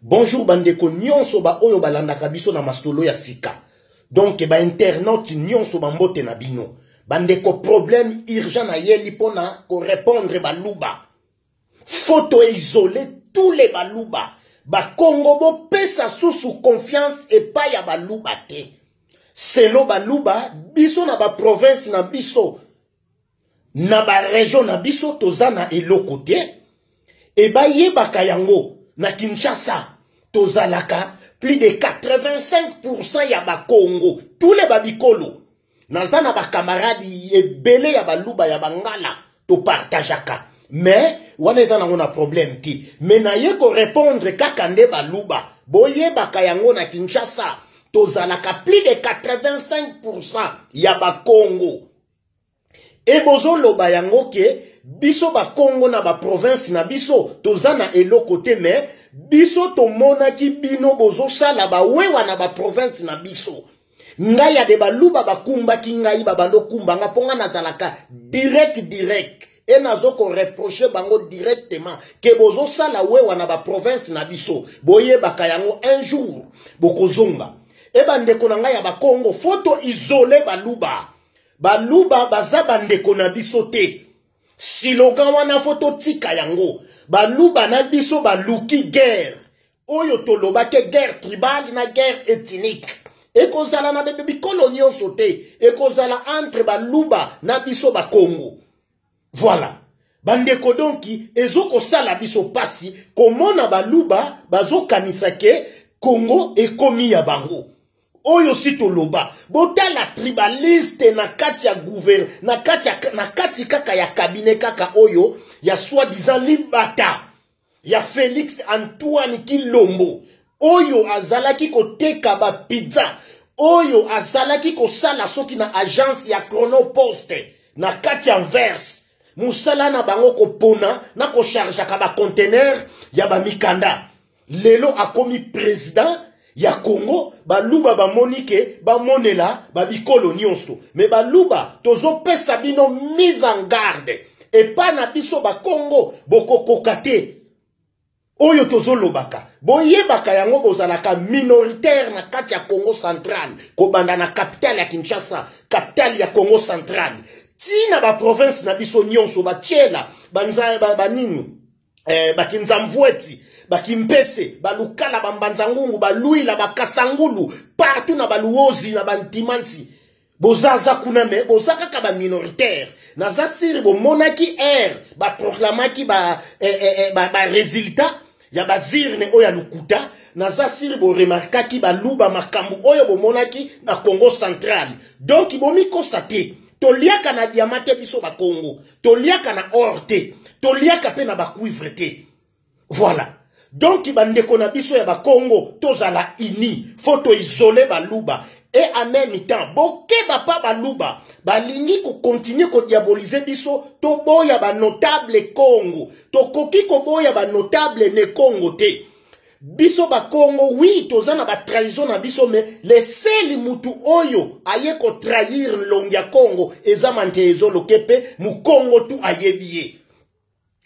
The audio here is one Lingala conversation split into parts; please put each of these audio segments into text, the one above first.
Bonjour bandeko nyonso ba oyo balandaka biso na masolo ya sika. Donc ba internautes nyonso ba mbote na bino. Bandeko problème urgent na yeli pona ko répondre baluba. Photo isoler tous les baluba. Ba Congo bopesa susu confiance epai ya baluba te. Selo baluba biso na ba province na biso na ba region na biso toza na eloko te e bayebaka yango na Kinshasa tozalaka plus de 85% ya bakongo tous les babikolo naza na bakamarade ebele ya baluba ya bangala topartageaka mais wana eza nango na problème te mais naye korépondre kaka nde baluba boyebaka yango na Kinshasa tozalaka plus de 85% ya bakongo e bozoloba yango ke biso bakongo na baprovince na biso toza na eloko te me biso tomonaki bino bozosala bawewa na baprovince na biso. Ngai ya de baluba bakumbaki ngai babando kumba nga mpo ngai nazalaka direct direct e nazo koreproche bango directement ke bozosala wewa na baprovince na biso. Boyebaka yango un jour bokozonga. E bandeko na ngai ya bakongo fo to isole baluba. Baluba baza bandeko na biso te. Slogan wana fo totika yango. Baluba na biso baluki guerre. Oyo tolobaki guerre tribale na guerre ethnique. Ekozala na bebe bikolo nyonso te. Ekozala entre baluba na biso bakongo. Voilà. Bandeko donki ezokosala biso pasi komona baluba bazokanisa ke Congo ekomi ya bango. Oyo si toloba botala tribaliste na kati ya gouverne na kati ya, na kati kaka ya cabinet kaka oyo ya soi-disant libata ya Félix Antoine Kilombo oyo azalaki koteka ba pizza oyo azalaki kosala soki na agence ya Chronopost na kati ya Anvers mosala na bango kopona na kochargeaka ba conteneur ya ba mikanda. Lelo akomi président ya Congo, baluba bamoni ke bamonela babikolo nyonso. Me baluba tozopesa bino mise en garde. Epa na biso ba Congo bokokoka te. Oyo tozolobaka, boyebaka yango bozalaka minoritaire na kati ya Congo central, kobanda na capitale ya Kinshasa, capitale ya Congo central. Tina ba province na biso nyonso batiela banza banini bakinzamvueti, bakimpese, balukala, bambanzangungu, baluila, bakasangulu, partout na baluozi na bantimansi. Bozaza kuna me boza kaka ba minoritaire. Naza siri bomonaki air ba proclamaki ba ba résultat ya bazirne oyo ya lukuta. Naza siri boremarkaki baluba makambo oyo bomonaki na Congo central. Donc bomikosa te. Toliaka na diamant te biso ba Congo. Toliaka na or te. Toliaka pe na ba cuivre te. Voilà. Donc bandeko na biso ya ba Congo tozala uni, faut to isoler baluba. Et en même temps, bokeba pa baluba, balingi ko continuer ko diaboliser biso, to boya ba notable Congo, to koki ko boya ba notable ne Congo te. Biso ba Congo, oui, toza na ba trahison na biso, mais les seuls mutu oyo aye ko trahir longia Congo, eza mante ezolo kepe, mu Congo tu ayebiye.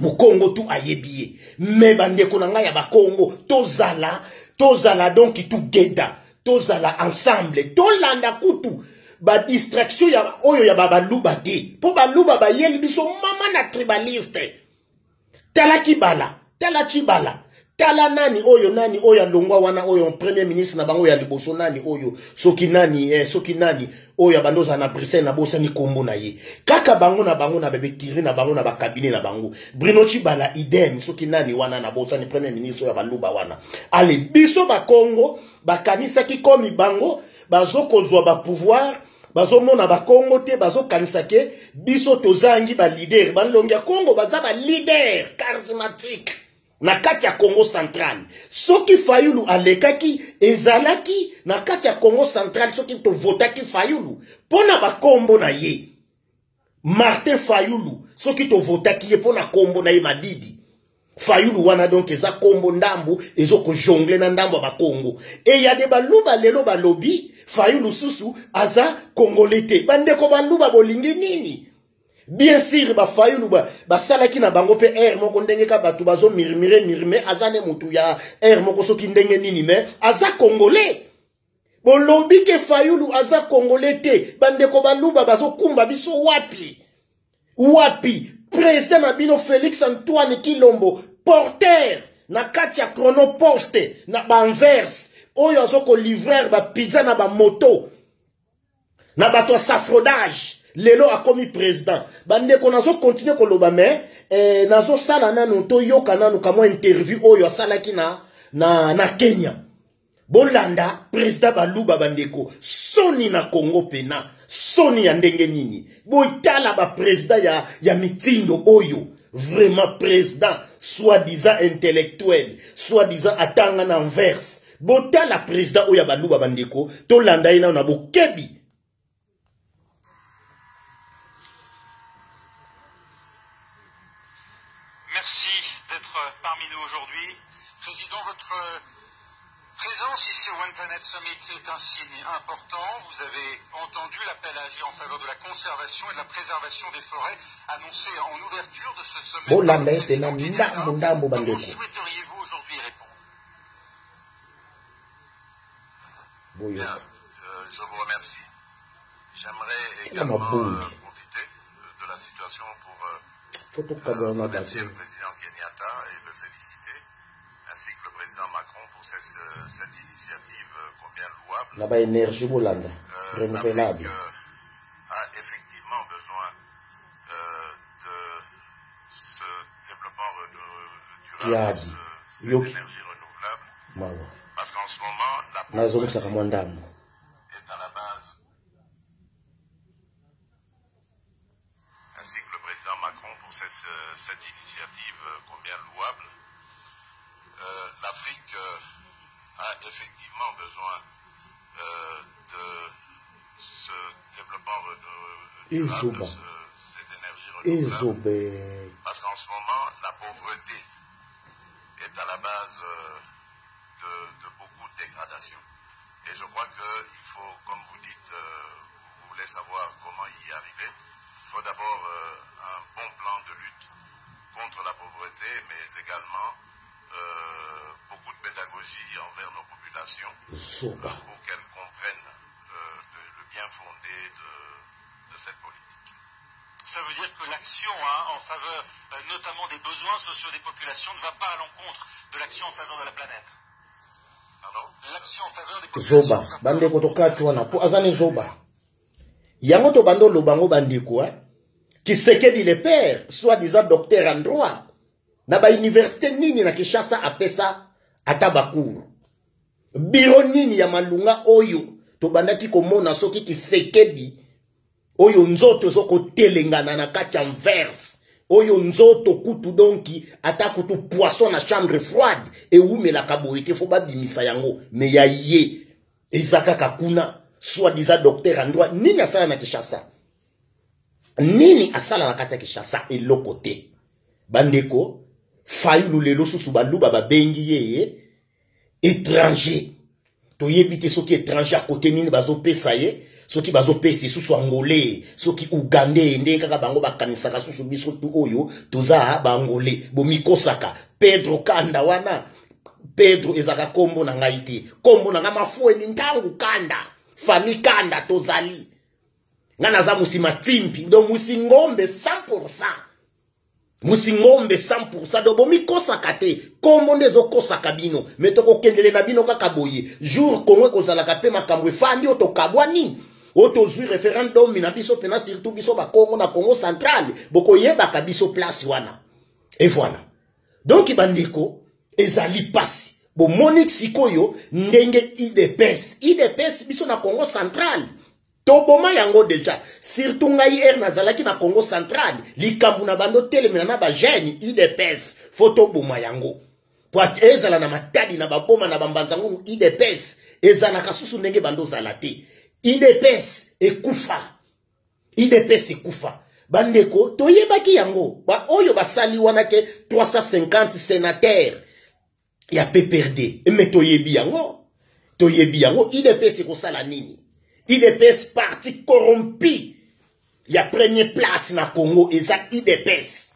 Mukongo tu ayebiye. Mais bandeko na ngai ya ba Congo, tozala, tozala donc together, tozala ensemble, tolanda kutu ba distraction ya oyo ya ba baluba te. Po baluba ba yeli biso mama na tribaliste. Tala kibala, tala chibala, tala nani oyo nani oyo alongwa wana oyo premier ministre na bango ya liboso nani oyo soki nani soki nani oyo abandoza na Bruxelles na bosani kombo na ye. Kaka bango na bango na bebe kiri na bango na ba cabinet na bango. Bruno Chibala idem soki nani wana na bosani premier ministre ya baluba wana. Ale biso ba Congo bakanisaki komi bango bazokozwa ba pouvoir bazomona ba Congo te bazokanisa ke biso tozangi ba leader banlongi ya Congo baza ba leader charismatique na kati ya Congo central. Soki Fayulu alekaki ezalaki na kati ya Congo central soki tovotaki Fayulu pona ba kombo na ye Martin Fayulu soki tovotaki ye pona kombo na ye Madidi Fayulu wana donc eza kombo ndambu ezo ko jongler na ndambu ya ba Congo. Et ya de baluba lelo balobi Fayulu susu aza congolais te. Bandeko baluba bolingi nini? Bien sûr bafayulu basalaki na bango mpe aire moko ndenge ka bato bazo murmure murmure, aza ne motu ya aire moko soki ndenge nini, mais aza congolais. Bolobi ke Fayulu aza congolais te. Bandeko baluba bazokumba biso wapi wapi? Président na bino Félix Antoine Kilombo, porteur na kati ya chronoposte na baanvers, oyo azokolivrer bapizza na bamoto na bato ya safrodage, lelo akomi président. Bandeko, nazokontinue koloba, me nazosala nanu, toyoka nanu kamwa interview oyo asalaki na Kenya. Bolanda président baluba. Bandeko, soni na Congo pena, soni ya ndenge nini? Botala baprésident ya mitindo oyo. Vraiment, président soi-disant intellectuel, soi-disant atanga na Anvers. Botala président oyo ya baluba. Bandeko, tolanda ye nano na bokebi. Merci d'être parmi nous aujourd'hui. Président, votre présence ici au One Planet Summit est un signe important. Vous avez entendu l'appel à agir en faveur de la conservation et de la préservation des forêts annoncé en ouverture de ce sommet. Bolanda ete na ndambo ndambo, Comment bandeko. souhaiteriez-vous aujourd'hui y répondre? Boyoka. Bien, je vous remercie. J'aimerais Tala également mabongi. Profiter de la situation pour Fo tokabwana na bato. remercier le président Kenyatta et le féliciter, ainsi que le président Macron pour cette initiative combien louable. Na baénergie, bolanda, renouvelable. L'Afrique a effectivement besoin de ce développement durable, Kiadi. de ces Yoki. énergies renouvelables, Mawa. parce qu'en ce moment, la pauvreté Nazongisaka mwa ndambo. Est à la base, ainsi que le président Macron pour cette initiative combien louable. L'Afrique a effectivement besoin de ce développement durable, Ezoba. de ces énergies renouvelables, Ezobe. parce qu'en ce moment, la pauvreté est à la base de beaucoup de dégradations. Et je crois qu'il faut, comme vous dites, vous voulez savoir comment y arriver, il faut d'abord un bon plan de lutte contre la pauvreté, mais également beaucoup de pédagogie envers nos populations Zoba. Pour qu'elles comprennent le bien fondé de cette politique. Ça veut dire que l'action, hein, en faveur notamment des besoins sociaux des populations ne va pas à l'encontre de l'action en faveur de la planète. Pardon? L'action en faveur des populations. Zoba. Bandeko, tokati wana po aza ne zoba. Yango tobanda oloba ngo, bandeko, eh? Tshisekedi le père, soi-disant docteur en droit, na bauniversité nini na Kinshasa apesa ata bacours? Biro nini ya malunga oyo tobandaki komona? Soki Tshisekedi oyo nzoto ezokotelengana na kati ya Anvers, oyo nzoto kutu donki ata kutu poisson na chambre froide ewumelaka boye te, fo babimisa yango, me ya ye eza kaka kuna. Soi-disant docteur en droit, nini asala na Kinshasa? Nini asala na kati ya Kinshasa? Eloko te, bandeko. Fayulu lelo susu baluba babengi ye étranger. Toyebi te soki étranger akote nini bazopesa ye, soki bazopesa lisusu angolais, soki ugandais, ndenge kaka bango bakanisaka susu biso tu oyo toza baangolais. Bomikosaka. Pedro Kanda wana, Pedro ezalaka nkombo na ngai te. Nkombo na ngai Mafueni Ntangu Kanda, famille Kanda tozali. Ngai naza musima timpi, donc musingombe 100, musingombe 100. Donc bomikosaka te, nkombo nde ezokosaka bino. Me tokokendele na bino kaka boye. Jour Kongo ekozalaka mpe makambo efandi, oyo tokabwani, oyo tozwi référendum na biso mpena, surtout biso bakongo na Congo Central, bokoyebaka biso place wana. Et voilà. Donc bandeko, ezali pasi. Bomoni sikoyo ndenge UDPS, UDPS biso na Congo Central toboma yango déjà. Surtout ngai, ere nazalaki na Congo Central, likambo na bando telemela na bajeune, UDPS fo toboma yango po ezala na Matadi, na baboma, na bambanza ngungu. UDPS ezalaka susu ndenge bando ozala te. UDPS ekufa, UDPS ekufa. Bandeko, toyebaki yango. Baoyo basali wana ke 350 sénateur ya PPRD, me toyebi yango, toyebi yango. UDPS ekosala nini? UDPS, parti corrompu. Ya premier place na Congo eza UDPS.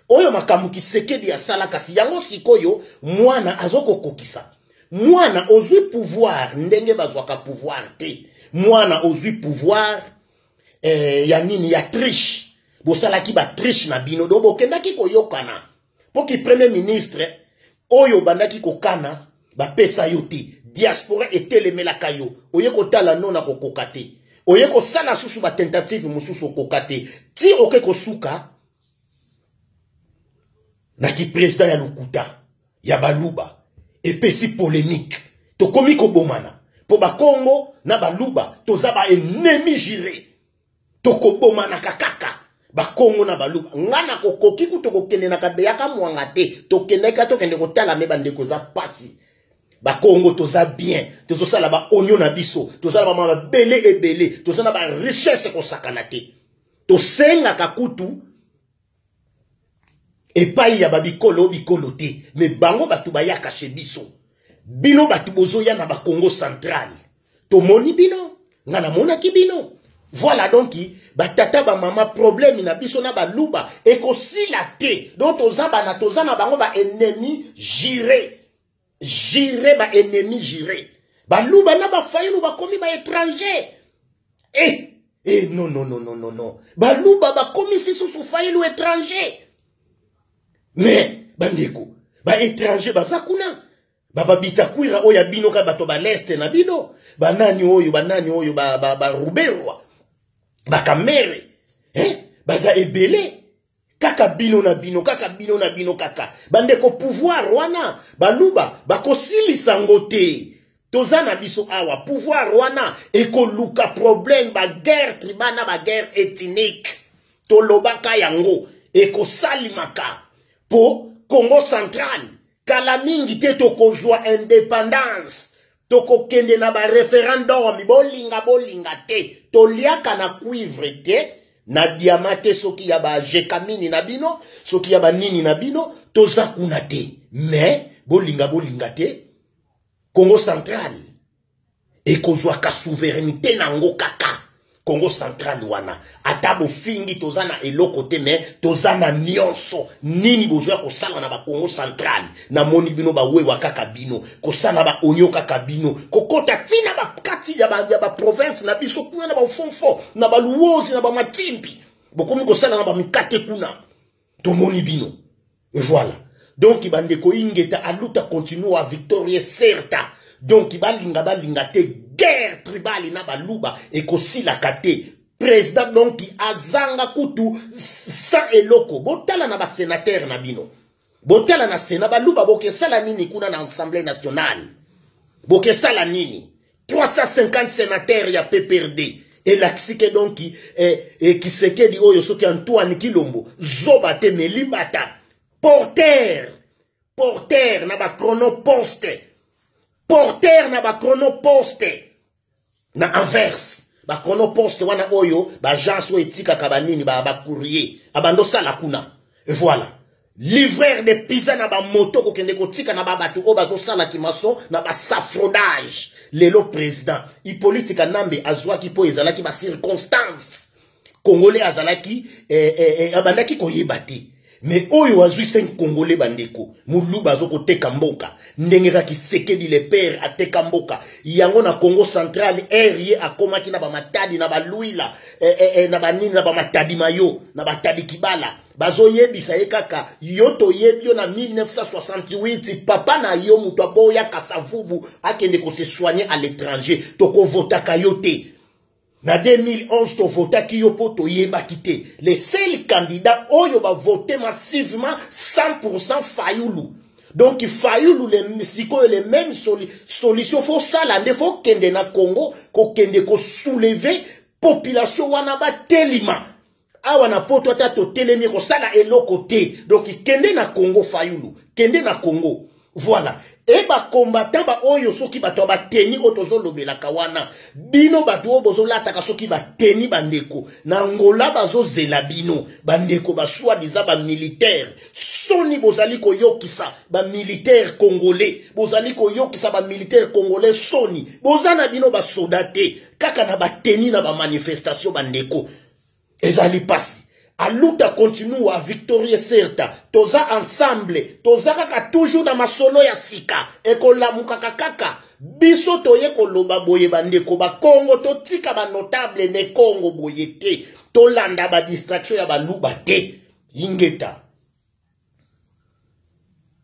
Oyo makambo Kisekedi asala, kasi yango sikoyo mwana azokokokisa. Mwana ozwi pouvoir ndenge bazwaka pouvoir te. Mwana ozwi pouvoir ya nini, ya triche. Bosalaki ba triche na bino, donc bokendaki koyokana mpo ki premier ministre oyo obandaki kokana bapesa yo te. Diaspora etelemelaka yo, oye kotala no na kokoka te, oye kosala susu batentative mosusu okoka te, ti oke kosuka na ki président ya lokuta ya Baluba. Epesi polémique, tokomi kobomana mpo Bakongo na Baluba toza baennemi juré. Tokobomanaka kaka Bakongo na Baluba. Nga na kokoki kutu kokende na Kabeyaka Mwanga te. Tokendaki, tokende kotala, me bandeko, eza pasi. Bakongo toza bien, tozosala baonio na biso, toza na bama mabele ebele, toza na barichesse kosakana te. Tosengaka kutu epai ya babikolo bikolo te, me bango bato bayaka chez biso. Bino bato bozoya na Bakongo Central, tomoni bino, nga namonaki bino. Voilà, donc batata, bamama, problème na biso na Baluba ekosila te. Donc toza bana, toza na bango baennemi juré, juré, baennemi juré. Baluba na Bafayulu bakomi baétranger. Eh, non, non, non, non, non, non, Baluba bakomisi susu Fayulu étranger. Mais bandeko, baétranger baza kuna, bababitakwira oyo ya bino kaka bato baleste na bino, banani oyo, banani oyo, Baruberwa, Bakamere, eh? Baza ebele kaka bino na bino, kaka bino na bino kaka. Bandeko, pouvoir wana Baluba bakosilisa ngo te. Toza na biso awa, pouvoir wana ekoluka problème, baguerre tribal na baguerre ethnique. Tolobaka yango, ekosalimaka mpo Congo Central kala mingi te tokozwa indépendance, tokokende na baréférendum. Bolinga bolinga te, toliaka na cuivre te, na diamant te, soki ya bajekamini na bino, soki ya banini na bino, toza kuna te. Mais bolinga bolinga te, Congo Central ekozwaka souveraineté nango kaka. Congo Central wana, ata bofingi toza na eloko te, me toza na nyonso. Nini bozwa kosala na Bakongo Central? Namoni bino bawewa kaka bino kosala baonio kaka bino kokota ntina bakati ya baprovince na biso kuna, na bafonfo, na baluozi, na bamatimbi, bokomi kosala na bamikate kuna. Tomoni bino. Et voilà, donc bandeko, ingeta, a luta continua, victoria certa. Donc balinga balinga te, guerre tribale na Baluba ekosilaka te. Président donc azanga kutu sans eloko. Botala na basénateur na bino, botala na Sénat, Baluba bokesala nini kuna na Assemblée nationale? Bokesala nini? 350 sénateurs ya PPRD elakisi ke donc Kisekedi oyo, soki Antoine Kilombo, zoba te, me libata, porteur, porteur na bachronoposte, porteur na bachronoposte na Anvers, bachronoposte wana oyo baagence oyo etikaka banini, bacourrier, abanda osala kuna. Et voilà, livreur de pizza na bamoto, kokende kotika na babato oyo bazosalaki maçon na basafrodage. Lelo président Hippolyte Kanambe azwaki mpo ezalaki bacirconstance congolais azalaki abandaki koyeba te. Me oyo azwi 5 Congolais, bandeko, Moluba azokoteka mboka ndenge kaka Kisekedi le père ateka mboka yango na Congo Central. Ere ye akomaki na bamatadi, na baluila, na banini, na bamatadi mayo, na batadi kibala, bazoyebisa ye kaka: yo toyebi yo na 1968, papa na yo moto aboya Kasavubu akende kose soigner à l'étranger, tokovotaka yo te. Na 2011 tovotaki yo mpo toyebaki te. Le seul candidat oyo bavote massivement 100, Fayulu. Donc Fayulu le, sikoyo le même solution fo sala nde fo kende na Congo, kokende kosoulever population wana batelima. Awa na Poto ata totelemi, kosala eloko te. Donc kende na Congo, Fayulu, kende na Congo. Voilà, e bacombattant baoyo, soki bato ya bateni oyo tozolobelaka wana, bino bato oyo bozolataka soki bateni, bandeko na Ngola bazozela bino. Bandeko basoi-disant bamilitaire, soni bozali koyokisa bamilitaire congolais, bozali koyokisa bamilitaire congolais soni. Boza na bino basoda te, kaka na bateni na bamanifestation. Bandeko, Ezali pasi. A luta continua, victoria certa. Toza ensemble, toza kaka toujours na masolo ya sika. Ekolamukaka kaka. Biso toye koloba boye bandeko ba Congo, totika ba notable ne Congo boye te. Tolanda ba distraction ya baluba te. Ingeta.